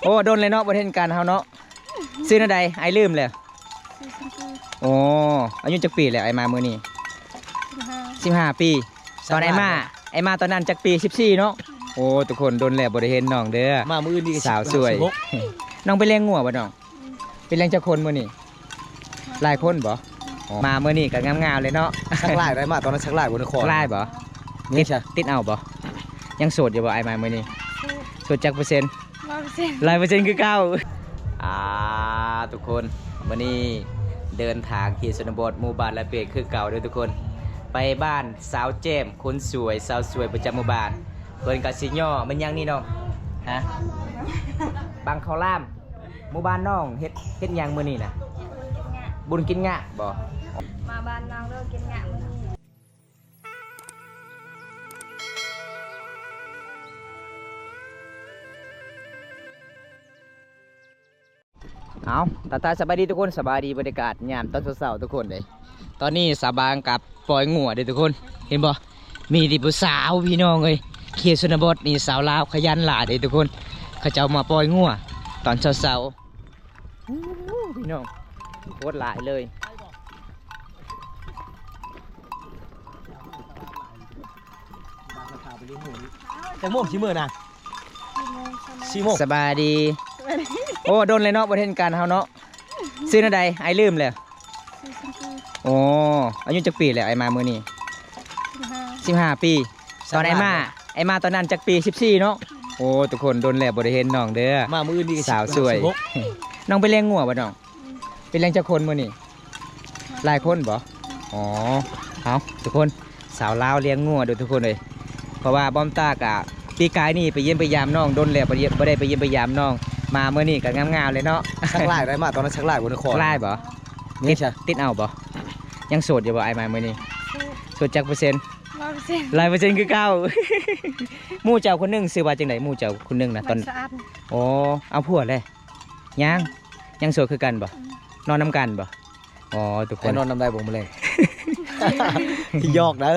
ໂອ້ ດົນແລ້ວເນາະ ບໍ່ເຫັນກັນເຮົາເນາະ. ຊື່ແນວໃດ? ອ້າຍລືມແລ້ວ. ຊື່ຊິງກີ. ໂອ້ ອາຍຸຈັກປີແລ້ວອ້າຍມາມື້ນີ້? ສິບຫ້າ. ສິບຫ້າປີ. ຕອນອ້າຍມາ ອ້າຍມາຕອນນັ້ນຈັກປີ? ສິບສີ່ເນາະ. ໂອ້ ທຸກຄົນ ດົນແລ້ວບໍ່ໄດ້ເຫັນນ້ອງເດີ້ ມາມື້ອື່ນນີ້ ສາວສວຍ. ນ້ອງໄປລ້ຽງງົວບໍ່ນ້ອງ? ອືມ. ໄປລ້ຽງຈັກຄົນມື້ນີ້? ຫຼາຍຄົນບໍ່? ມາມື້ນີ້ກໍງາມໆເລີຍເນາະ. ສັກຫຼາຍໄດ້ ມາຕອນນັ້ນສັກຫຼາຍບໍ່? ນະຄອນ ສັກຫຼາຍບໍ່? ຕິດ ຕິດເອົາບໍ່? ຍັງໂສດຢູ່ບໍ່ອ້າຍມາມື້ນີ້? ໂສດ. ໂສດຈັກເປີເຊັນ? ຮ້ອຍເປີເຊັນ. ຮ້ອຍເປີເຊັນຄືເກົ່າ. ອ່າ ທຸກຄົນ ມື້ນີ້ເດີນທາງທີ່ຊົນນະບົດ ໝູ່ບ້ານລະເປດຄືເກົ່າເດີ້ທຸກຄົນ. ໄປບ້ານສາວແຈ່ມຄົນສວຍ ສາວສວຍປະຈຳໝູ່ບ້ານ. ເພິ່ນກໍຊິຍໍ້ ແມ່ນຫຍັງນີ້ນ້ອງ? ຮະ? ບັງເຂົ້າຫຼາມ. ໝູ່ບ້ານນ້ອງເຮັດ ເຮັດຫຍັງມື້ນີ້ນະ? ບຸນກິນງະບໍ່? ມາບ້ານນ້ອງເດີ ກິນງະມື້ນີ້. ເອົາ ທັກທາຍສະບາຍດີທຸກຄົນ ສະບາຍດີບັນຍາກາດຍາມຕອນເຊົ້າໆທຸກຄົນເດ້. ຕອນນີ້ສາວບາງກັບປ່ອຍງົວເດ້ທຸກຄົນ ເຫັນບໍ່? ມີແຕ່ຜູ້ສາວພີ່ນ້ອງເອີຍ. ເຂດຊົນນະບົດນີ້ສາວລາວຂະຫຍັນຫຼາຍເດ້ທຸກຄົນ ເຂົາເຈົ້າມາປ່ອຍງົວຕອນເຊົ້າໆ. ໂອ້ ພີ່ນ້ອງ ໂຄດຫຼາຍເລີຍ. ຈັກໂມງຊິເມືອນະ? ສີ່ໂມງ. ສະບາຍດີ. ໂອ້ ດົນແລ້ວເນາະ ບໍ່ເຫັນກັນເຮົາເນາະ. ຊື່ແນວໃດ? ອ້າຍລືມແລ້ວ. ຊື່ຊິງກີ. ໂອ້ ອາຍຸຈັກປີແລ້ວອ້າຍມາມື້ນີ້? ສິບຫ້າ. ສິບຫ້າປີ. ຕອນອ້າຍມາ ອ້າຍມາຕອນນັ້ນຈັກປີ? ສິບສີ່ເນາະ. ໂອ້ ທຸກຄົນ ດົນແລ້ວບໍ່ໄດ້ເຫັນນ້ອງເດີ້ ມາມື້ອື່ນນີ້ ສາວສວຍ. ນ້ອງໄປລ້ຽງງົວບໍ່ນ້ອງ? ອືມ. ໄປລ້ຽງຈັກຄົນມື້ນີ້? ຫຼາຍຄົນບໍ່? ອໍ ເອົາ ທຸກຄົນ ສາວລາວລ້ຽງງົວເດີ້ທຸກຄົນເອີຍ. ເພາະວ່າບ່າວຕາກະປີກາຍນີ້ໄປຢ້ຽມໄປຢາມນ້ອງ ດົນແລ້ວບໍ່ໄດ້ ບໍ່ໄດ້ໄປຢ້ຽມໄປຢາມນ້ອງ ມາມື້ນີ້ກໍງາມໆເລີຍເນາະ. ສັກຫຼາຍໄດ້ ມາຕອນນັ້ນສັກຫຼາຍບໍ່? ນະຄອນ ສັກຫຼາຍບໍ່? ຕິດ ຕິດເອົາບໍ່? ຍັງໂສດຢູ່ບໍ່ອ້າຍມາມື້ນີ້? ໂສດ. ໂສດຈັກເປີເຊັນ? ຮ້ອຍເປີເຊັນ. ຮ້ອຍເປີເຊັນຄືເກົ່າ. ໝູ່ເຈົ້າຄົນໜຶ່ງຊື່ວ່າຈັ່ງໃດ? ໝູ່ເຈົ້າຄົນໜຶ່ງນະ ຕອນ ສະອາດ. ອໍ ເອົາຜົວແລ້ວ? ຍັງ ຍັງໂສດຄືກັນບໍ່? ອືມ. ນອນນຳກັນບໍ່? ອໍ ທຸກຄົນ ໄປນອນນຳໄດ້ບໍ່ມື້ແລງ? ຫຍອກເດີ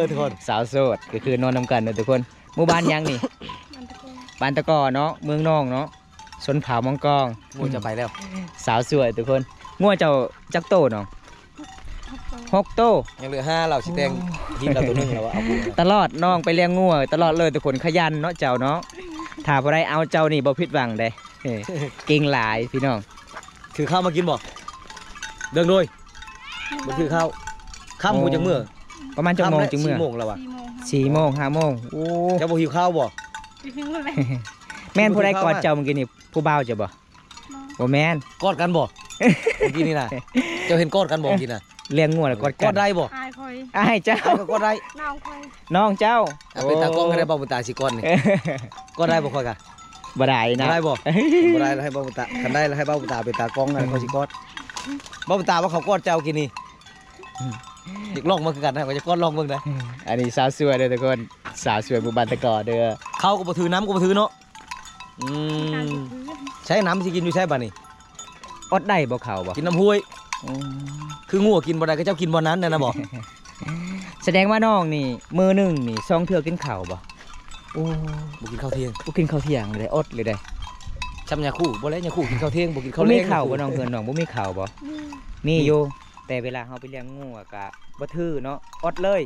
ທຸກຄົນ ສາວໂສດກໍຄືນອນນຳກັນເດີທຸກຄົນ. ໝູ່ບ້ານຫຍັງນີ້? ບ້ານຕະກໍ ບ້ານຕະກໍເນາະ ເມືອງນອງເນາະ ຊົນເຜົ່າມັງກອງ. ງົວຈະໄປແລ້ວ ສາວສວຍທຸກຄົນ. ງົວເຈົ້າຈັກໂຕນ້ອງ? ຫົກໂຕ. ຫົກໂຕ ຍັງເຫຼືອຫ້າ ລາວຊິແຕ່ງ ໂອ້ ຮີດລາວໂຕໜຶ່ງແລ້ວວ່າເອົາຜົວ. ຕະຫຼອດ ນ້ອງໄປລ້ຽງງົວຕະຫຼອດເລີຍທຸກຄົນ ຂະຫຍັນເນາະເຈົ້າເນາະ. ຖ້າຜູ້ໃດເອົາເຈົ້ານີ້ບໍ່ຜິດຫວັງເດ້. ເກັ່ງຫຼາຍພີ່ນ້ອງ. ຖືເຂົ້າມາກິນບໍ່? ເບິ່ງໂດຍ ບໍ່ຖືເຂົ້າ. ຄ່ຳ ໂອ້ ຮູ້ຈັກເມື່ອ? ປະມານຈັກໂມງຈຶ່ງເມື່ອ? ສີ່ໂມງແລ້ວວ່າ. ສີ່ໂມງ ຫ້າໂມງ. ໂອ້ ເຈົ້າບໍ່ຫິວເຂົ້າບໍ່? ຫິວແລ້ວ. ແມ່ນຜູ້ໃດກອດເຈົ້າມື້ກີ້ນີ້? ຜູ້ບ່າວເຈົ້າບໍ່? ບໍ່ແມ່ນ. ກອດກັນບໍ່? ມື້ກີ້ນີ້ນະ ເຈົ້າເຫັນກອດກັນບໍ່? ມື້ກີ້ນະ ລ້ຽງງົວແລ້ວກອດກັນ. ກອດໄດ້ບໍ່? ອ້າຍຂ້ອຍ. ອ້າຍເຈົ້າ. ອ້າຍກໍກອດໄດ້. ນ້ອງຂ້ອຍ. ນ້ອງເຈົ້າ. ອ່ະ ເປັນຕາກ້ອງໃຫ້ໄດ້ ເບົາບຸນຕາຊິກອດນີ້. ກອດໄດ້ບໍ່ຂ້ອຍກະ? ບໍ່ໄດ້ນະ. ບໍ່ໄດ້ບໍ່? ບໍ່ໄດ້ ໃຫ້ເບົາບຸນຕາ ຄັນໄດ້ໃຫ້ເບົາບຸນຕາເປັນຕາກ້ອງນະ ຂ້ອຍຊິກອດ. ເບົາບຸນຕາວ່າເຂົາກອດເຈົ້າກີ້ນີ້ ຢາກລອງເບິ່ງຄືກັນນະ ຂ້ອຍຈະກອດລອງເບິ່ງນະ. ອັນນີ້ສາວສວຍເດີທຸກຄົນ ສາວສວຍໝູ່ບ້ານຕະກໍເດີ. ເຂົ້າກໍບໍ່ຖື ນ້ຳກໍບໍ່ຖືເນາະ. ອືມ ໃຊ້ນ້ຳຊິກິນຢູ່ໃສບາດນີ້? ອອດໄດ້ບໍ່ເຂົ້າບໍ່? ກິນນ້ຳຫ້ວຍ. ອືມ ຄືງົວກິນບ່ອນໃດ ເຂົາເຈົ້າກິນບ່ອນນັ້ນນະບໍ່? ສະແດງວ່ານ້ອງນີ້ ມື້ໜຶ່ງນີ້ສອງເທື່ອກິນເຂົ້າບໍ່? ໂອ້ ບໍ່ກິນເຂົ້າທ່ຽງ. ບໍ່ກິນເຂົ້າທ່ຽງເລີຍ ອອດເລີຍເດ້. ຊ່ຳຍາຄູ ບໍ່ແລ້ວຍາຄູກິນເຂົ້າທ່ຽງ ບໍ່ກິນເຂົ້າແລງ. ບໍ່ມີເຂົ້າບໍ່ນ້ອງ? ເຮືອນນ້ອງບໍ່ມີເຂົ້າບໍ່? ມີ ມີຢູ່ ແຕ່ເວລາເຮົາໄປລ້ຽງງົວກະບໍ່ຖືເນາະ ອອດເລີຍ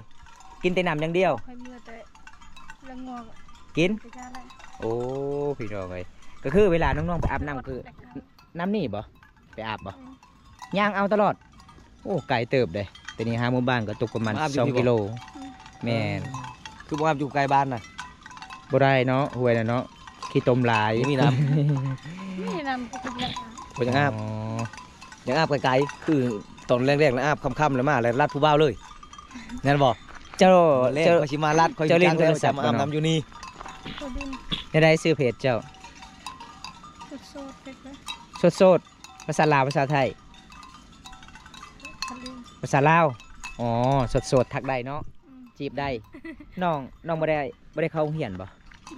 ກິນແຕ່ນ້ຳຢ່າງດຽວ. ຂ້ອຍເມື່ອແຕ່ລ້ຽງງົວ ກິນ ໂອ້ ພີ່ນ້ອງເອີຍ ກໍຄືເວລານ້ອງໆໄປອາບນ້ຳ ຄືນ້ຳນີ້ບໍ່? ໄປອາບບໍ່? ອືມ ຍ່າງເອົາຕະຫຼອດ. ໂອ້ ໄກເຕີບເດ້ ແຕ່ນີ້ຫາໝູ່ບ້ານກໍຕົກປະມານສອງກິໂລ. ອືມ ແມ່ນ. ຄືບໍ່ອາບຢູ່ໃກ້ບ້ານນະ? ບໍ່ໄດ້ເນາະ ຫ້ວຍນະເນາະ ຂີ້ຕົມຫຼາຍ. ບໍ່ມີນ້ຳ. ມີນ້ຳ ບໍ່ຢາກອາບ. ອໍ ຢາກອາບໄກໆ ຄືຕອນແລງໆ ແລ້ວອາບ ຄ່ຳໆ ແລ້ວມາ ແລ້ວລັດຜູ້ບ່າວເລີຍ ແມ່ນບໍ່? ເຈົ້າ ແລ້ວຂ້ອຍຊິມາລັດ ຂ້ອຍຊິຈ້າງແລ້ວ ເຈົ້າມາອາບນ້ຳຢູ່ນີ້. ແນວໃດຊື່ເພຈເຈົ້າ? ໂສດໆ ພາສາລາວ ພາສາໄທ? ພາສາລາວ. ອໍ ໂສດໆ ທັກໄດ້ເນາະ. ອືມ ຈີບໄດ້. ນ້ອງ ນ້ອງບໍ່ໄດ້ ບໍ່ໄດ້ເຂົ້າໂຮງຮຽນບໍ່?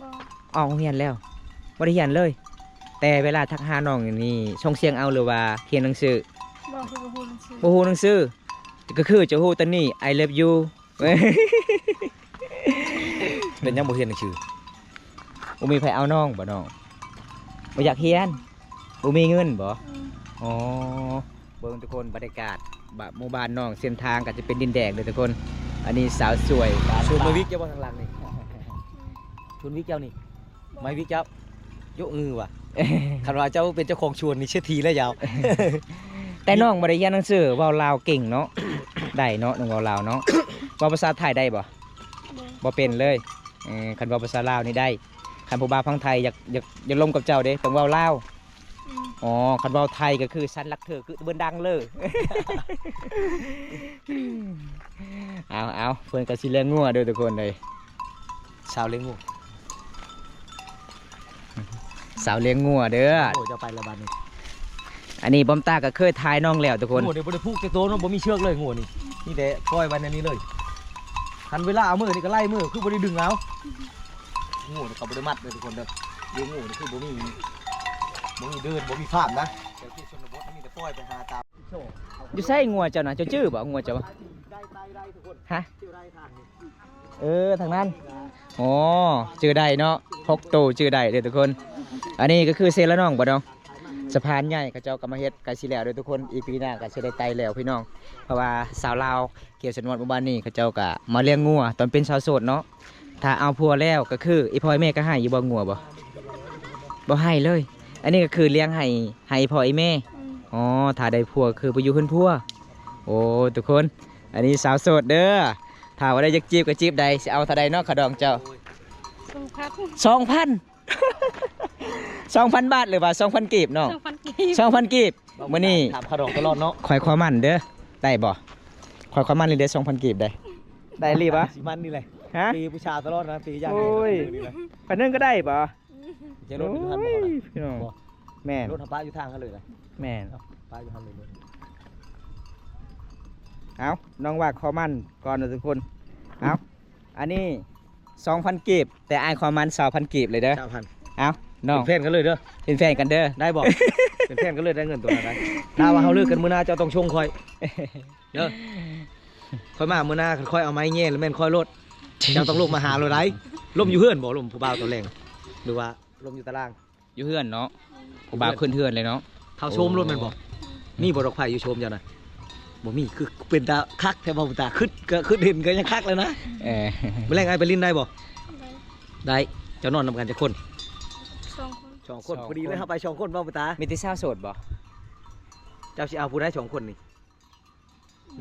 ບໍ່. ອອກໂຮງຮຽນແລ້ວ ບໍ່ໄດ້ຮຽນເລີຍ. ແຕ່ເວລາທັກຫານ້ອງນີ້ ສົ່ງສຽງເອົາ ຫຼືວ່າຮຽນໜັງສື? ບໍ່ ຄືບໍ່ຮູ້ໜັງສື. ບໍ່ຮູ້ໜັງສື ກໍຄືຈະຮູ້ແຕ່ນີ້ I love you. ເປັນຫຍັງບໍ່ຮຽນໜັງສື? ບໍ່ມີໃຜເອົານ້ອງບໍ່ນ້ອງ? ບໍ່ຢາກຮຽນ? ບໍ່ມີເງິນບໍ? ອືມ ອໍ ເບິ່ງທຸກຄົນ ບັນຍາກາດ ບ- ໝູ່ບ້ານນ້ອງ ເສັ້ນທາງກໍຈະເປັນດິນແດງເດີທຸກຄົນ. ອັນນີ້ສາວສວຍ ຊວນມາວິກເຈົ້າບໍ່ທາງຫຼັງນີ້? ຊວນວິກເຈົ້ານີ້? ໄມ້ວິກເຈົ້າ ໂຍະງືວ່າ ຄັນວ່າເຈົ້າເປັນເຈົ້າຂອງຊວນນີ້ເສດຖີແລ້ວຍາວ. ແຕ່ນ້ອງບໍ່ໄດ້ຮຽນໜັງສື ເວົ້າລາວເກັ່ງເນາະ? ໄດ້ເນາະ ນ້ອງເວົ້າລາວເນາະ. ເວົ້າພາສາໄທໄດ້ບໍ່? ບໍ່ ບໍ່ເປັນເລີຍ. ເອີ ຄັນເວົ້າພາສາລາວນີ້ໄດ້. ຄັນຜູ້ບ່າວຝັ່ງໄທຢາກ ຢາກ ຢາກລົມກັບເຈົ້າເດ້ ຕ້ອງເວົ້າລາວ. ອືມ ອໍ ຄັນເວົ້າໄທກໍຄື ສັນລັກເທີ ຄືເບິ່ນດັງເລີ. ເອົາ ເອົາ ເພິ່ນກໍຊິລ້ຽງງົວເດີທຸກຄົນເອີຍ. ສາວລ້ຽງງົວ ສາວລ້ຽງງົວເດີ. ໂອ້ ເຈົ້າໄປລະບາດນີ້. ອັນນີ້ບອມຕາກໍເຄີຍຖ່າຍນ້ອງແລ້ວທຸກຄົນ. ໂອ້ ບໍ່ໄດ້ຜູກຈັກໂຕເນາະ ບໍ່ມີເຊືອກເລີຍງົວນີ້ ມີແຕ່ປ່ອຍໄວ້ໃນນີ້ເລີຍ. ຄັນເວລາເອົາມືນີ້ກໍໄລ່ມື ຄືບໍ່ໄດ້ດຶງເອົາ. ງົວນີ້ເຂົາບໍ່ໄດ້ມັດເດີທຸກຄົນເດີ. ລ້ຽງງົວນີ້ຄືບໍ່ມີ ບໍ່ມີເດີ່ນ ບໍ່ມີຟາມນະ. ແຖວເຂດຊົນນະບົດມີແຕ່ປ່ອຍໄປຫາຕາມ. ຢູ່ໃສງົວເຈົ້ານະ? ເຈົ້າຈື່ບໍ່? ງົວເຈົ້າ ໄດ້ ໄດ້ ໄດ້ທຸກຄົນ. ຮະ? ຊື່ໄດ້ທາງນີ້. ເອີ ທາງນັ້ນ. ອໍ ຈື່ໄດ້ເນາະ ຫົກໂຕ ຈື່ໄດ້ເດີທຸກຄົນ. ອັນນີ້ກໍຄືເຊລະໜອງບໍ່ນ້ອງ? ສະພານໃຫຍ່ເຂົາເຈົ້າກໍມາເຮັດ ໃກ້ຊິແລ້ວເດີທຸກຄົນ. ອີກປີໜ້າກໍຊິໄດ້ໄຕ່ແລ້ວພີ່ນ້ອງ ເພາະວ່າຊາວລາວ ເຂດຊົນນະບົດໝູ່ບ້ານນີ້ ເຂົາເຈົ້າກໍມາລ້ຽງງົວຕອນເປັນສາວໂສດເນາະ. ຖ້າເອົາຜົວແລ້ວກໍຄື ອີພໍ່ອີແມ່ກໍໃຫ້ຢູ່ບໍ່ ງົວບໍ່? ບໍ່ໃຫ້ເລີຍ. ອັນນີ້ກໍຄືລ້ຽງໃຫ້ ໃຫ້ພໍ່ໃຫ້ແມ່. ອືມ ອໍ ຖ້າໄດ້ຜົວຄືໄປຢູ່ເຮືອນຜົວ. ໂອ້ ທຸກຄົນ ອັນນີ້ສາວໂສດເດີ. ຖ້າວ່າໃດຢາກຈີບກໍຈີບໄດ້. ຊິເອົາເທົ່າໃດເນາະ ຄ່າດອງເຈົ້າ? ສອງພັນ ສອງພັນ ສອງພັນບາດ ຫຼືວ່າສອງພັນກີບນ້ອງ? ສອງພັນກີບ ສອງພັນກີບ. ມື້ນີ້ຖາມຄ່າດອງຕະຫຼອດເນາະ. ຂ້ອຍຂໍໝັ້ນເດີ ໄດ້ບໍ່? ຂ້ອຍຂໍໝັ້ນນີ້ເດີ ສອງພັນກີບໄດ້. ໄດ້ອີ່ຫຼີບໍ່? ຊິໝັ້ນນີ້ແຫຼະ. ຮະ? ເປຜູ້ສາວຕະຫຼອດນະ ເປຢ່າງດຽວ. ໂອ້ຍ ນີ້ແຫຼະ ພັນໜຶ່ງກໍໄດ້ບໍ່? ຈະລົດຢູ່ຫັ້ນບໍ່? ໂອ້ຍ ພີ່ນ້ອງ ບໍ່ ແມ່ນ ລົດເຮົາປະຢູ່ທາງຫັ້ນເລີຍນະ. ແມ່ນ ເອົາ ປະຢູ່ຫັ້ນເລີຍ. ເອົາ ນ້ອງວ່າຂໍໝັ້ນກ່ອນນະທຸກຄົນ. ເອົາ ອັນນີ້ສອງພັນກີບ ແຕ່ອ້າຍຂໍໝັ້ນຊາວພັນກີບເລີຍເດີ. ຊາວພັນ. ເອົາ ນ້ອງ ເປັນແຟນກັນເລີຍເດີ ເປັນແຟນກັນເດີ. ໄດ້ບໍ່? ເປັນແຟນກັນເລີຍ ໄດ້ເງິນຕົວນັ້ນໄດ້. ຖ້າວ່າເຮົາເລີກກັນມື້ໜ້າ ເຈົ້າຕ້ອງຊົງຂ້ອຍເດີ. ຂ້ອຍມາມື້ໜ້າ ຄັນຂ້ອຍເອົາໄມ້ແຍ່ ແລ້ວແມ່ນຂ້ອຍໂລດ. ເຈົ້າຕ້ອງລົງມາຫາໂລດໄດ໋. ລົມຢູ່ເຮືອນບໍ່? ລົມຜູ້ບ່າວຕອນແລງ ຫຼືວ່າລົມຢູ່ຕາລ່າງ? ຢູ່ເຮືອນເນາະ. ຜູ້ບ່າວຂຶ້ນເຮືອນເລີຍເນາະ. ເຂົາໂຊມໂລດແມ່ນບໍ່? ໂອ້ ມີບໍ່ດອກໄຟຢູ່ໂຊມເຈົ້ານະ? ບໍ່ມີ. ຄືເປັນຕາຄັກແທ້ບໍ່ ຕາຄຶດ ກໍຄຶດເຫັນກໍຍັງຄັກແລ້ວນະ. ເອີ ມື້ແລງອ້າຍໄປຫຼິ້ນໄດ້ບໍ່? ໄດ້ ໄດ້. ເຈົ້ານອນນຳກັນຈັກຄົນ? ສອງຄົນ. ສອງຄົນ. ສອງຄົນ ພໍດີເລີຍ. ເຮົາໄປສອງຄົນບໍ່ ບຸຕາ? ມີແຕ່ສາວໂສດບໍ່? ເຈົ້າຊິເອົາຜູ້ໃດສອງຄົນນີ້?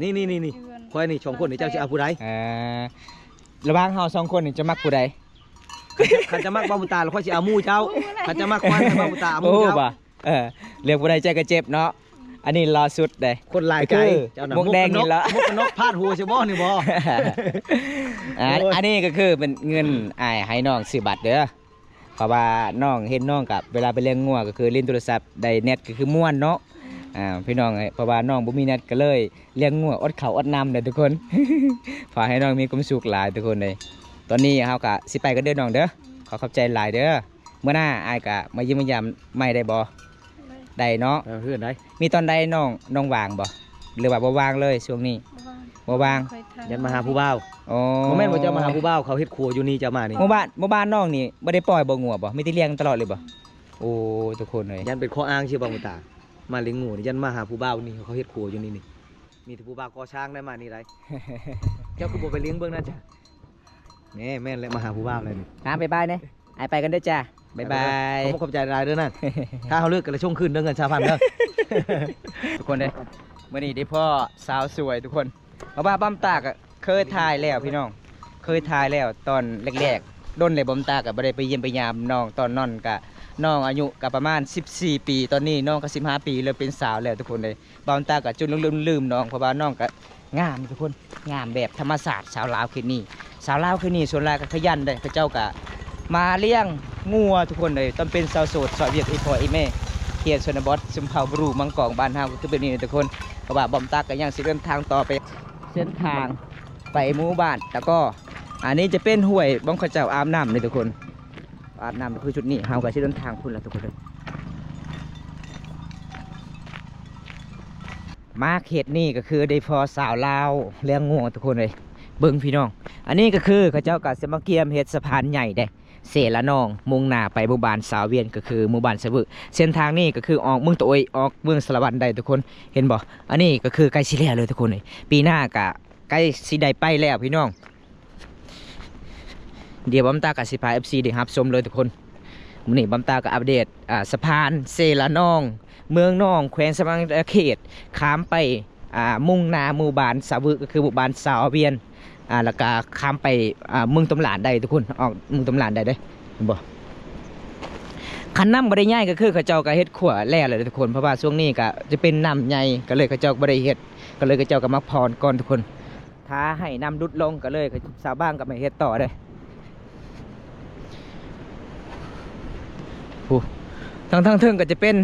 ນີ້ໆໆໆ ຢູ່ເຮືອນ ຂ້ອຍນີ້ສອງຄົນນີ້ ເຈົ້າຊິເອົາຜູ້ໃດ? ເອີ ລະຫວ່າງເຮົາສອງຄົນນີ້ ເຈົ້າມັກຜູ້ໃດ? ຄັນ ຄັນເຈົ້າມັກບ່າວບຸນຕາ ແລ້ວຂ້ອຍຊິເອົາໝູ່ເຈົ້າ. ຄັນເຈົ້າມັກຂ້ອຍ ໃຫ້ບ່າວບຸນຕາເອົາໝູ່ເຈົ້າ. ໂອ້ ບໍ່ ເອີ ເລືອກຜູ້ໃດໃຈກໍເຈັບເນາະ. ອັນນີ້ຫຼໍ່ສຸດເດ້ ຄົນຫຼາຍໃຈ. ເຈົ້ານະ ໝວກແດງນີ້ລະ ໝວກກັນນັອກພາດຫົວຊິບໍ່ນີ້ບໍ່? ອັນ ໂອ້ຍ ອັນນີ້ກໍຄືເປັນເງິນອ້າຍໃຫ້ນ້ອງຊື້ບັດເດີ. ເພາະວ່ານ້ອງເຫັນນ້ອງກະ ເວລາໄປລ້ຽງງົວກໍຄືຫຼິ້ນໂທລະສັບ ໄດ້ແນັດກໍຄືມ່ວນເນາະ. ອ່າ ພີ່ນ້ອງເອີຍ ເພາະວ່ານ້ອງບໍ່ມີແນັດກໍເລີຍລ້ຽງງົວອົດເຂົ້າອົດນ້ຳເດີທຸກຄົນ. ຂໍໃຫ້ນ້ອງມີຄວາມສຸກຫຼາຍທຸກຄົນເອີຍ. ຕອນນີ້ເຮົາກະຊິໄປກັນເດີນ້ອງເດີ. ຂໍຂອບໃຈຫຼາຍເດີ. ມື້ໜ້າອ້າຍກະມາຢ້ຽມມາຢາມໃໝ່ໄດ້ບໍ່? ໄດ້ ໄດ້ເນາະ. ເອີ ເຮືອນໃດ? ມີຕອນໃດນ້ອງ ນ້ອງວ່າງບໍ່? ຫຼືວ່າບໍ່ວ່າງເລີຍຊ່ວງນີ້? ບໍ່ວ່າງ ບໍ່ວ່າງ. ຢ້ານມາຫາຜູ້ບ່າວ. ອໍ ບໍ່ແມ່ນວ່າຈະມາຫາຜູ້ບ່າວ ເຂົາເຮັດຄົວຢູ່ນີ້ ເຈົ້າມານີ້. ໝູ່ບ້ານ ໝູ່ບ້ານນ້ອງນີ້ບໍ່ໄດ້ປ່ອຍບໍ່ ງົວບໍ່? ມີແຕ່ລ້ຽງຕະຫຼອດເລີຍບໍ່? ໂອ້ ທຸກຄົນເອີຍ ຢ້ານເປັນຂໍ້ອ້າງຊື່ບໍ່ ຕາ ມາລ້ຽງງົວນີ້ ຢ້ານມາຫາຜູ້ບ່າວນີ້ ເຂົາເຮັດຄົວຢູ່ນີ້ນີ້. ມີແຕ່ຜູ້ບ່າວກໍ່ສ້າງໄດ້ມານີ້ໄດ໋. ເຈົ້າຄືບໍ່ໄປລ້ຽງເບິ່ງນະຈະ? ແມ່ນ ແມ່ນແຫຼະ ມາຫາຜູ້ບ່າວແລ້ວນີ້. ອ່າ ບາຍບາຍແດ່. ອ້າຍໄປກັນເດີຈ້າ. ບາຍບາຍ. ຂອບໃຈຫຼາຍເດີນາງ. ຖ້າເຮົາເລີກກັນແລ້ວສົ່ງຄືນເດີ ເງິນຊາວພັນເດີ. ທຸກຄົນເດ້ ມື້ນີ້ໄດ້ພໍ້ສາວສວຍທຸກຄົນ. ເພາະວ່າບ່າວຕາກໍເຄີຍຖ່າຍແລ້ວພີ່ນ້ອງ ເຄີຍຖ່າຍແລ້ວຕອນແລກໆ ດົນແລ້ວ ບ່າວຕາກໍບໍ່ໄດ້ໄປຢ້ຽມໄປຢາມນ້ອງ. ຕອນນັ້ນກໍນ້ອງອາຍຸກໍປະມານສິບສີ່ປີ ຕອນນີ້ນ້ອງກໍສິບຫ້າປີ ເລີ່ມເປັນສາວແລ້ວທຸກຄົນເດ້. ບ່າວຕາກໍຈົນລືມໆນ້ອງ ເພາະວ່ານ້ອງກໍງາມທຸກຄົນ ງາມແບບທຳມະຊາດ. ສາວລາວເຂດນີ້ ສາວລາວເຂດນີ້ສ່ວນຫຼາຍກໍຂະຫຍັນເດ້ ເຂົາເຈົ້າກໍມາລ້ຽງງົວທຸກຄົນເອີຍ. ຕອນເປັນສາວໂສດ ຊ່ອຍວຽກອີ່ພໍ່ອີ່ແມ່ ເຂດຊົນນະບົດ ຊົນເຜົ່າບຣູມັງກອງ ບ້ານເຮົາກໍຄືແບບນີ້ນະທຸກຄົນ. ເພາະວ່າບ່າວຕາກໍຍັງຊິເດີນທາງຕໍ່ໄປເສັ້ນທາງໄປໝູ່ບ້ານຕະກໍ. ອັນນີ້ຈະເປັນຫ້ວຍບ່ອນເຂົາເຈົ້າອາບນ້ຳເດ້ທຸກຄົນ. ອາບນ້ຳຄືຈຸດນີ້ ເຮົາກໍຊິເດີນທາງພຸ້ນລະທຸກຄົນເອີຍ. ມາເຂດນີ້ກໍຄືໄດ້ພໍ້ສາວລາວລ້ຽງງົວທຸກຄົນເອີຍ. ເບິ່ງພີ່ນ້ອງ ອັນນີ້ກໍຄືເຂົາເຈົ້າກໍຊິມາກຽມເຮັດສະພານໃຫຍ່ເດ້. ເຊລະນອງ ມຸ່ງໜ້າໄປໝູ່ບ້ານຊາວວຽນ ກໍຄືໝູ່ບ້ານສະວຶ. ເສັ້ນທາງນີ້ກໍຄືອອກເມືອງຕະໂອຍ ອອກເມືອງສາລະວັນໄດ້ທຸກຄົນ ເຫັນບໍ່? ອັນນີ້ກໍຄືໃກ້ຊິແລ້ວເລີຍທຸກຄົນເອີຍ ປີໜ້າກະໃກ້ຊິໄດ້ໄປແລ້ວພີ່ນ້ອງ. ດຽວບຳຕາກໍຊິພາເອັຟຊີໄດ້ຮັບຊົມເລີຍທຸກຄົນ. ມື້ນີ້ບຳຕາກໍອັບເດດ ອ່າ ສະພານເຊລະນອງ ເມືອງນອງ ແຂວງສະຫວັນນະເຂດ ຂ້າມໄປ ອ່າ ມຸ່ງໜ້າໝູ່ບ້ານສະວຶ ກໍຄືໝູ່ບ້ານຊາວວຽນ ອ່າ ແລ້ວກໍຂ້າມໄປ ອ່າ ເມືອງຕົມຫຼານໄດ້ທຸກຄົນ ອອກເມືອງຕົມຫຼານໄດ້ເດ້ ເຫັນບໍ່? ຄັນນ້ຳບໍ່ໄດ້ໃຫຍ່ ກໍຄືເຂົາເຈົ້າກໍເຮັດຂົວແລ້ວແຫຼະທຸກຄົນ ເພາະວ່າຊ່ວງນີ້ກໍຈະເປັນນ້ຳໃຫຍ່ ກໍເລີຍເຂົາເຈົ້າບໍ່ໄດ້ເຮັດ ກໍເລີຍເຂົາເຈົ້າກໍມາຜ່ອນກ່ອນທຸກຄົນ. ຖ້າໃຫ້ນ້ຳຫຼຸດລົງກໍເລີຍ ຊາວບ້ານກໍມາເຮັດຕໍ່ເດ້. ໂອ້ ທາງ ທາງເທິງກໍຈະເປັນ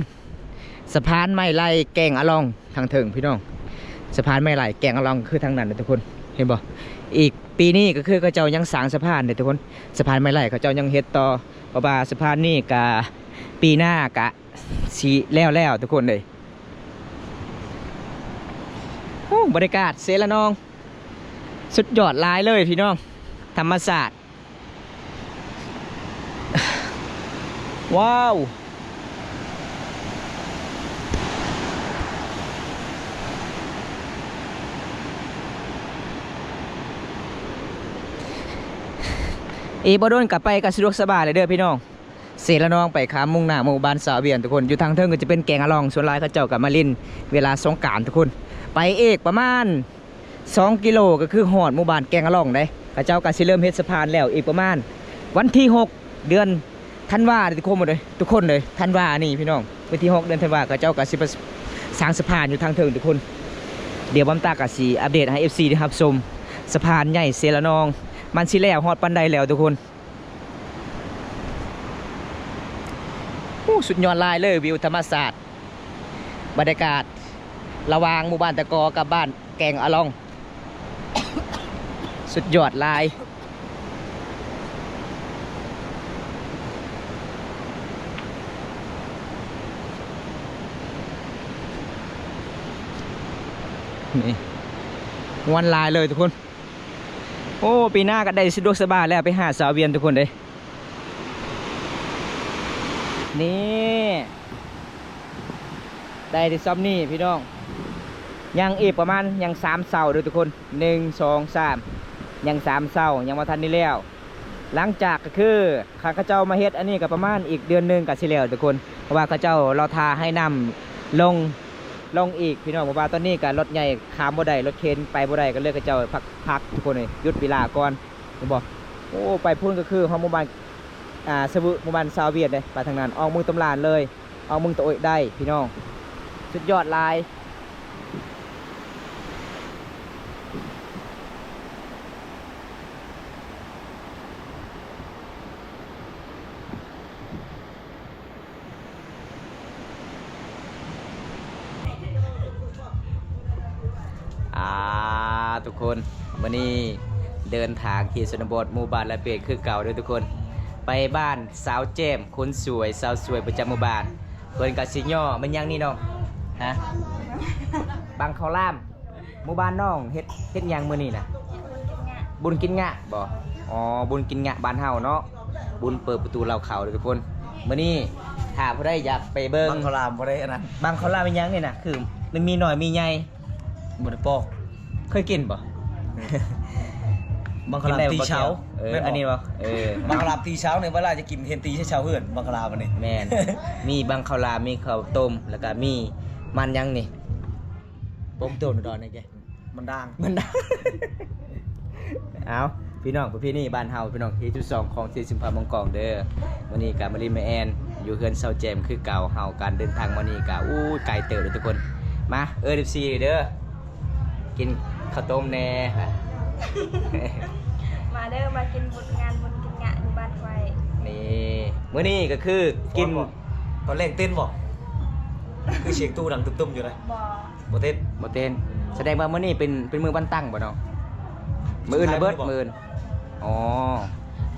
ສະພານໄມ້ໄລ່ແກງອະລ່ອງ ທາງເທິງພີ່ນ້ອງ ສະພານໄມ້ໄລ່ແກງອະລ່ອງຄືທາງນັ້ນເດ້ທຸກຄົນ ເຫັນບໍ່? ອີກປີນີ້ກໍຄືເຂົາເຈົ້າຍັງສ້າງສະພານເດ້ທຸກຄົນ ສະພານໄມ້ໄລ່ເຂົາເຈົ້າຍັງເຮັດຕໍ່ ເພາະວ່າສະພານນີ້ກະ ປີໜ້າກະຊິແລ້ວໆ ທຸກຄົນເອີຍ. ໂອ້ ບັນຍາກາດເຊລະນອງ ສຸດຍອດຫຼາຍເລີຍພີ່ນ້ອງ ທຳມະຊາດ ວ້າວ ອີກບໍ່ດົນກໍໄປກໍສະດວກສະບາຍເລີຍເດີພີ່ນ້ອງ. ເຊລະນອງໄປຂ້າມມຸ່ງໜ້າໝູ່ບ້ານຊາວວຽນທຸກຄົນ ຢູ່ທາງເທິງກໍຈະເປັນແກງອະລ່ອງ ສ່ວນຫຼາຍເຂົາເຈົ້າກໍມາຫຼິ້ນເວລາສົງການທຸກຄົນ. ໄປອີກປະມານສອງກິໂລ ກໍຄືຮອດໝູ່ບ້ານແກງອະລ່ອງເດ້ ເຂົາເຈົ້າກໍຊິເລີ່ມເຮັດສະພານແລ້ວ ອີກປະມານວັນທີຫົກ ເດືອນທັນວາເດ້ທຸກຄົນເອີຍ ທຸກຄົນເອີຍ ທັນວານີ້ພີ່ນ້ອງ ວັນທີຫົກ ເດືອນທັນວາ ເຂົາເຈົ້າກໍຊິມາສ້າງສະພານຢູ່ທາງເທິງທຸກຄົນ. ດຽວບຳຕາກໍຊິອັບເດດໃຫ້ເອັຟຊີໄດ້ຮັບຊົມ ສະພານໃຫຍ່ເຊລະນອງ ມັນຊິແລ້ວຮອດປານໃດແລ້ວທຸກຄົນ. ໂອ້ ສຸດຍອດຫຼາຍເລີຍ ວິວທຳມະຊາດ ບັນຍາກາດລະຫວ່າງໝູ່ບ້ານຕະກໍກັບບ້ານແກງອະລ່ອງ ສຸດຍອດຫຼາຍ ນີ້ ມ່ວນຫຼາຍເລີຍທຸກຄົນ. ໂອ້ ປີໜ້າກໍໄດ້ສະດວກສະບາຍແລ້ວ ໄປຫາຊາວວຽນທຸກຄົນເດ້. ນີ້ ໄດ້ແຕ່ຊ່ຳນີ້ພີ່ນ້ອງ ຍັງອີກປະມານ ຍັງສາມເສົາເດີທຸກຄົນ ໜຶ່ງ ສອງ ສາມ ຍັງສາມເສົາ ຍັງບໍ່ທັນໄດ້ແລ້ວ. ຫຼັງຈາກກໍຄື ຄັນເຂົາເຈົ້າມາເຮັດອັນນີ້ກໍປະມານອີກເດືອນໜຶ່ງກໍຊິແລ້ວທຸກຄົນ ເພາະວ່າເຂົາເຈົ້າລໍຖ້າໃຫ້ນ້ຳລົງ ລົງອີກພີ່ນ້ອງ ເພາະວ່າຕອນນີ້ກໍລົດໃຫຍ່ຂ້າມບໍ່ໄດ້ ລົດເຄນໄປບໍ່ໄດ້ ກໍເລີຍເຂົາເຈົ້າພັກ ພັກທຸກຄົນເອີຍ ຢຸດເວລາກ່ອນ ເຫັນບໍ່? ໂອ້ ໄປພຸ້ນກໍຄືຮອດໝູ່ບ້ານ ອ່າ ສະວຶ ໝູ່ບ້ານຊາວວຽດເດ້ ໄປທາງນັ້ນ ອອກເມືອງຕົມຫຼານເລີຍ ອອກເມືອງຕະໂອຍໄດ້ພີ່ນ້ອງ ສຸດຍອດຫຼາຍ. ອ່າ ທຸກຄົນ ມື້ນີ້ເດີນທາງທີ່ຊົນນະບົດ ໝູ່ບ້ານລະເປດຄືເກົ່າເດີທຸກຄົນ ໄປບ້ານສາວແຈ່ມຄົນສວຍ ສາວສວຍປະຈຳໝູ່ບ້ານ ເພິ່ນກະຊິຍໍ້ ແມ່ນຫຍັງນີ້ນ້ອງ? ຮະ? ບັງເຂົ້າຫຼາມ. ໝູ່ບ້ານນ້ອງເຮັດ ເຮັດຫຍັງມື້ນີ້ນະ? ເຮັດບຸນກິນງະ ບຸນກິນງະບໍ? ອໍ ບຸນກິນງະບ້ານເຮົາເນາະ ບຸນເປີດປະຕູເຫຼົ່າເຂົ້າເດີທຸກຄົນ. ມື້ນີ້ຖ້າຜູ້ໃດຢາກໄປເບິ່ງ ບັງເຂົ້າຫຼາມບໍ່ໄດ້ອັນນັ້ນ ບັງເຂົ້າຫຼາມອີຫຍັງນີ້ນະ? ຄືມັນມີນ້ອຍມີໃຫຍ່ ບໍ່ໄດ້ປອກ ເຄີຍກິນບໍ? ບັງເຂົ້າຫຼາມຕີເຊົາ ກິນໄດ້ບໍ່ແກ້ວ? ເອີ ແມ່ນບໍ່? ອັນນີ້ບໍ? ເອີ ບັງເຂົ້າຫຼາມຕີເຊົານີ້ ເວລາຈະກິນເຫັນຕີໃສ່ເຊົາເຮືອນ ບັງເຂົ້າຫຼາມອັນນີ້ ແມ່ນ ມີບັງເຂົ້າຫຼາມ ມີເຂົ້າຕົ້ມ ແລ້ວກະມີມັນຫຍັງນີ້? ປົກໂຕນດອນນີ້ແກ ມັນດ່າງ ມັນດ່າງ. ເອົາ ພີ່ນ້ອງ ປະເພນີບ້ານເຮົາ ພີ່ນ້ອງ ທີສິບສອງ ຂອງເຊຊຶມພາເມືອງກອງເດີ. ມື້ນີ້ກະມາລິນມາແອນຢູ່ເຮືອນສາວແຈ່ມຄືເກົ່າ. ເຮົາການເດີນທາງມານີ້ກະ ໂອ້ຍ ໄກເຕີບເດີທຸກຄົນ. ມາເອີ້ນເອັຟຊີເດີ ກິນເຂົ້າຕົ້ມແດ່. ມາເດີ ມາກິນບຸນ ງານບຸນກິນງະຢູ່ບ້ານຂ້ອຍ. ນີ້ ມື້ນີ້ກະຄືກິນ ຕອນແລງເຕັ້ນບໍ່? ຄືສຽງຕູ້ດັງຕຶມໆຢູ່ນະ. ບໍ່ ບໍ່ເຕັ້ນ ບໍ່ເຕັ້ນ. ສະແດງວ່າມື້ນີ້ເປັນ ເປັນມື້ວັນຕັ້ງບໍ່ນ້ອງ? ມື້ອື່ນລະເບິດ ມື້ອື່ນ. ອໍ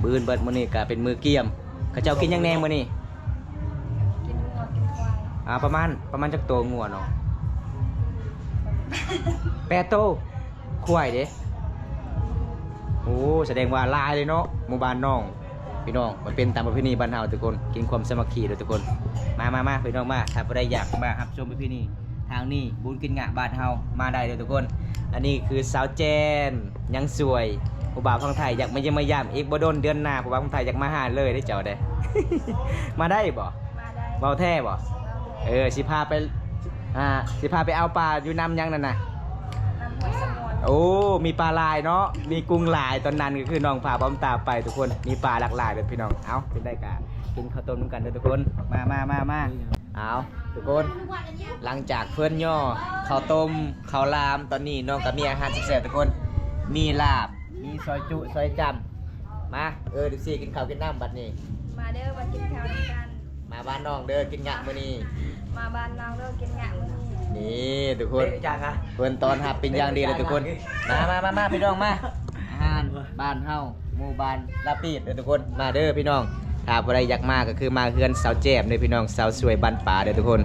ມື້ອື່ນເບິດ ມື້ນີ້ກະເປັນມື້ກຽມ. ເຂົາເຈົ້າກິນຫຍັງແດ່ມື້ນີ້? ກິນງົວກິນຄວາຍ. ອ່າ ປະມານ ປະມານຈັກໂຕງົວນ້ອງ? ແປດໂຕ. ຄວາຍເດ? ໂອ້ ສະແດງວ່າຫຼາຍເລີຍເນາະ ໝູ່ບ້ານນ້ອງ. ພີ່ນ້ອງ ມັນເປັນຕາມປະເພນີບ້ານເຮົາທຸກຄົນ ກິນຄວາມສາມັກຄີເດີທຸກຄົນ. ມາ ມາ ມາ ພີ່ນ້ອງມາ ຖ້າຜູ້ໃດຢາກມາຮັບຊົມປະເພນີທາງນີ້ ບຸນກິນງະບ້ານເຮົາ ມາໄດ້ເດີທຸກຄົນ. ອັນນີ້ຄືສາວແຈນ ຍັງສວຍ ຜູ້ບ່າວຝັ່ງໄທຢາກມາຢ້ຽມມາຢາມອີກບໍ່ດົນ ເດືອນໜ້າຜູ້ບ່າວຝັ່ງໄທຢາກມາຫາເລີຍເດ້ເຈົ້າເດ້. ມາໄດ້ບໍ່? ມາໄດ້. ເວົ້າແທ້ບໍ່? ເວົ້າແທ້. ເອີ ຊິພາໄປ ອ່າ ຊິພາໄປເອົາປາຢູ່ນ້ຳຫຍັງນັ້ນນະ? ນ້ຳຫ້ວຍສະໝວນ. ໂອ້ ມີປາຫຼາຍເນາະ ມີກຸ້ງຫຼາຍ. ຕອນນັ້ນກໍຄືນ້ອງພາປ້ອມຕາໄປທຸກຄົນ ມີປາຫຼາກຫຼາຍເດີພີ່ນ້ອງ. ເອົ້າ ຈັ່ງໃດກໍກິນເຂົ້າຕົ້ມນຳກັນເດີທຸກຄົນ. ມາ ມາ ມາ ມາ. ເອົາ ທຸກຄົນ ຫຼັງຈາກເພິ່ນຍໍ້ເຂົ້າຕົ້ມເຂົ້າຫຼາມ ຕອນນີ້ນ້ອງກໍມີອາຫານແຊບໆທຸກຄົນ ມີລາບ ມີຊອຍຈຸ ຊອຍຈ້ຳ. ມາ ເອີ ເອັຟຊີ ກິນເຂົ້າກິນນ້ຳບັດນີ້. ມາເດີ ມາກິນເຂົ້ານຳກັນ. ມາບ້ານນ້ອງເດີ ກິນງະມື້ນີ້. ມາບ້ານນ້ອງເດີ ກິນງະມື້ນີ້. ນີ້ທຸກຄົນ ເພິ່ນຕ້ອນຮັບເປັນຢ່າງດີເລີຍທຸກຄົນ. ມາ ມາ ມາ ມາ ພີ່ນ້ອງມາ ອາຫານບ້ານເຮົາ ໝູ່ບ້ານລາປີດເດີທຸກຄົນ. ມາເດີພີ່ນ້ອງ ຖ້າຜູ້ໃດຢາກມາກໍຄືມາເຮືອນສາວແຈ່ມເດີພີ່ນ້ອງ ສາວສວຍບ້ານປ່າເດີທຸກຄົນ.